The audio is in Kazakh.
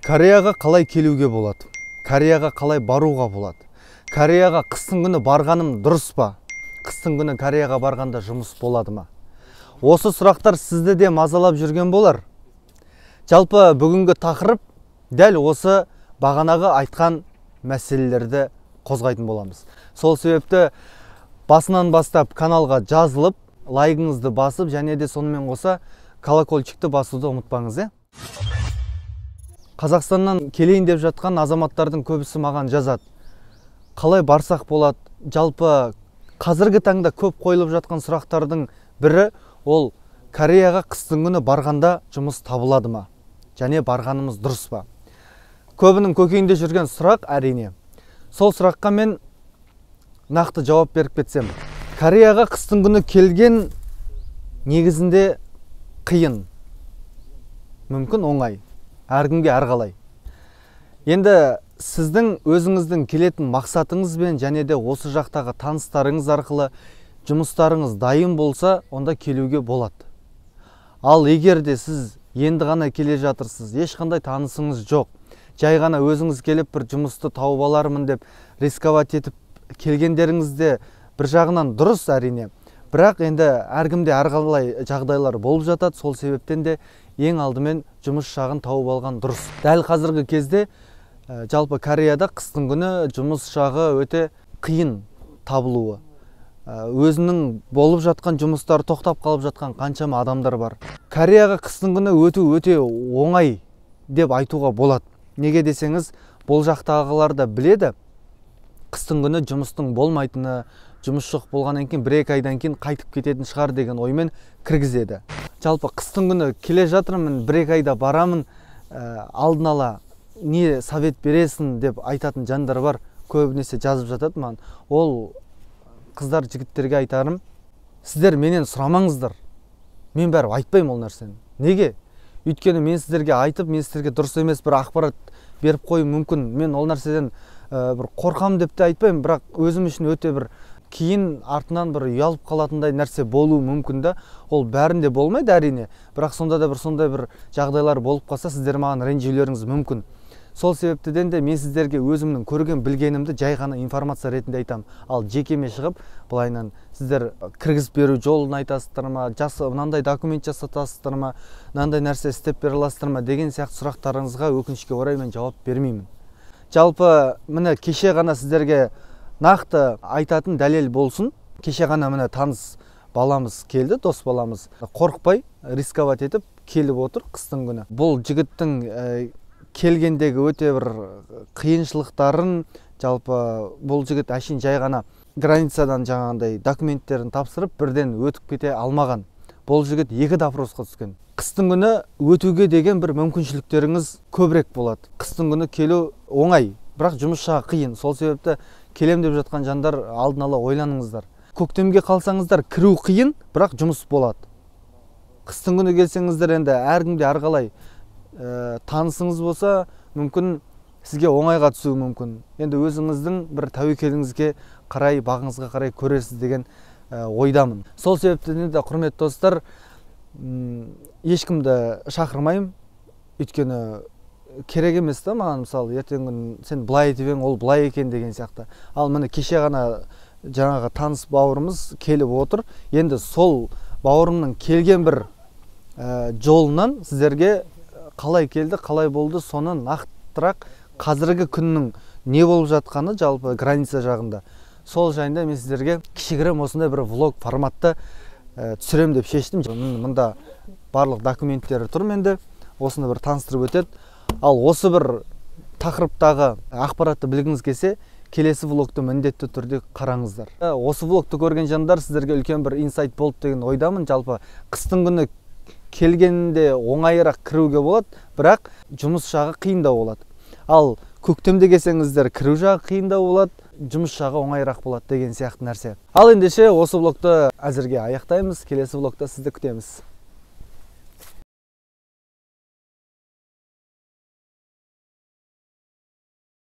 Кореяға қалай келуге болады? Кореяға қалай баруға болады? Кореяға қыстың күні барғаным дұрыс па? Қыстың күні Кореяға барғанда жұмыс болады ма? Осы сұрақтар сізді де мазалап жүрген болар. Жалпы бүгінгі тақырып дәл осы бағанағы айтқан мәселелерді қозғайтын боламыз. Сол себепті басынан бастап каналға жазылып, лайкыңызды басып, және де сонымен қоса колокольчикті басуды ұмытпаңыз. Қазақстаннан келейін деп жатқан азаматтардың көбісі маған жазады. Қалай барсақ болады? Жалпы қазіргі таңда көп қойылып жатқан сұрақтардың бірі ол Кореяға қыстың күні барғанда жұмыс табылады ма? Және барғанымыз дұрыс па? Көбінің көкейінде жүрген сұрақ әрине. Сол сұраққа мен нақты жауап беріп кетсем. Кореяға қыстың күні келген негізінде қиын. Мүмкін оңай. Әркімге әрқалай. Енді сіздің өзіңіздің келетін мақсатыңызбен және де осы жақтағы таныстарыңыз арқылы жұмыстарыңыз дайын болса, онда келуге болады. Ал егер де сіз енді ғана келе жатырсыз, ешқандай танысыңыз жоқ, жай ғана өзіңіз келіп бір жұмысты тауып алармын деп рисковать етіп келгендеріңізде бір жағынан дұрыс әрине. Бірақ енді әркімде әрқалай жағдайлар болып жатады, сол себептен де ең алдымен жұмыс жағын тауып алған дұрыс. Дәл қазіргі кезде жалпы Кореяда қыстың күні жұмыс жағы өте қиын табылуы. Өзінің болып жатқан жұмыстары тоқтап қалып жатқан қаншама адамдар бар. Кореяға қыстың күні өту өте оңай деп айтуға болады. Неге десеңіз, бұл жақтағылар да біледі, қыстың күні жұмыстың болмайтыны, жұмыс жоқ болғаннан кейін бір-екі айдан кейін қайтып кететін шығар деген оймен кіргізеді. Жалпы қыстың күні келе жатырмын, бір-екі айда барамын, алдын ала не совет бересің деп айтатын жандар бар, көбінесе жазып жатады маған. Ол қыздар жігіттерге айтарым, сіздер менен сұрамаңыздар. Мен бәрі айтпаймын ол нәрсені. Неге? Өйткені мен сіздерге айтып, мен сіздерге дұрыс емес бір ақпарат беріп қоюым мүмкін. Мен ол нәрседен бір қорқам деп те айтпаймын, бірақ өзім үшін өте бір кейін артынан бір ұялып қалатындай нәрсе болуы мүмкін да. Ол бәрінде болмайды әрине, бірақ сонда да бір сондай бір жағдайлар болып қалса, сіздер маған ренжулеріңіз мүмкін. Сол себептен де мен сіздерге өзімнің көрген білгенімді жай ғана информация ретінде айтамын. Ал жекеме шығып, былайынан сіздер кіргізіп беру жолын айтасыздар ма, мынандай документ жасатасыздар ма, мынандай нәрсе істеп бере аласыздар ма деген сияқты сұрақтарыңызға өкінішке орай мен жауап бермеймін. Жалпы міне кеше ғана сіздерге нақты айтатын дәлел болсын. Кеше ғана міне таныс баламыз келді, дос баламыз. Қорықпай рисковать етіп келіп отыр қыстың күні. Бұл жігіттің келгендегі өте бір қиыншылықтарын, жалпы бұл жігіт әшейін жай ғана границадан жаңағындай документтерін тапсырып бірден өтіп кете алмаған. Бұл жігіт екі допросқа түскен. Қыстың күні өтуге деген бір мүмкіншіліктеріңіз көбірек болады. Қыстың күні келу оңай, бірақ жұмыс жағы қиын. Сол себепті келем деп жатқан жандар алдын ала ойланыңыздар. Көктемге қалсаңыздар кіру қиын, бірақ жұмыс болады. Қыстың күні келсеңіздер енді әркімде әрқалай танысыңыз болса, мүмкін сізге оңайға түсуі мүмкін. Енді өзіңіздің бір тәуекеліңізге қарай, бағыңызға қарай көресіз деген ойдамын. Сол себептен де құрметті достар, ешкімді шақырмаймын. Өйткені керек емес та маған, мысалы, ертеңгі күн сен былай айтып ең, ол былай екен деген сияқты. Ал міне кеше ғана жаңағы таныс бауырымыз келіп отыр. Енді сол бауырымның келген бір жолынан сіздерге қалай келді, қалай болды, соны нақтырақ қазіргі күннің не болып жатқаны жалпы граница жағында. Сол жайында мен сіздерге кішігірім осындай бір влог форматты түсірем деп шештім. Мында барлық документтері тұр менде, осыны бір таныстырып өтеді. Ал осы бір тақырыптағы ақпаратты білгіңіз келсе, келесі влогты міндетті түрде қараңыздар. Осы влогты көрген жандар сіздерге үлкен бір инсайт болды деген ойдамын. Жалпы қыстың күні келгенде оңайырақ кіруге болады, бірақ жұмыс жағы қиындау болады. Ал көктемде келсеңіздер кіру жағы қиындау болады, жұмыс жағы оңайырақ болады деген сияқты нәрсе. Ал ендеше осы влогты әзірге аяқтаймыз. Келесі влогта сізді күтеміз.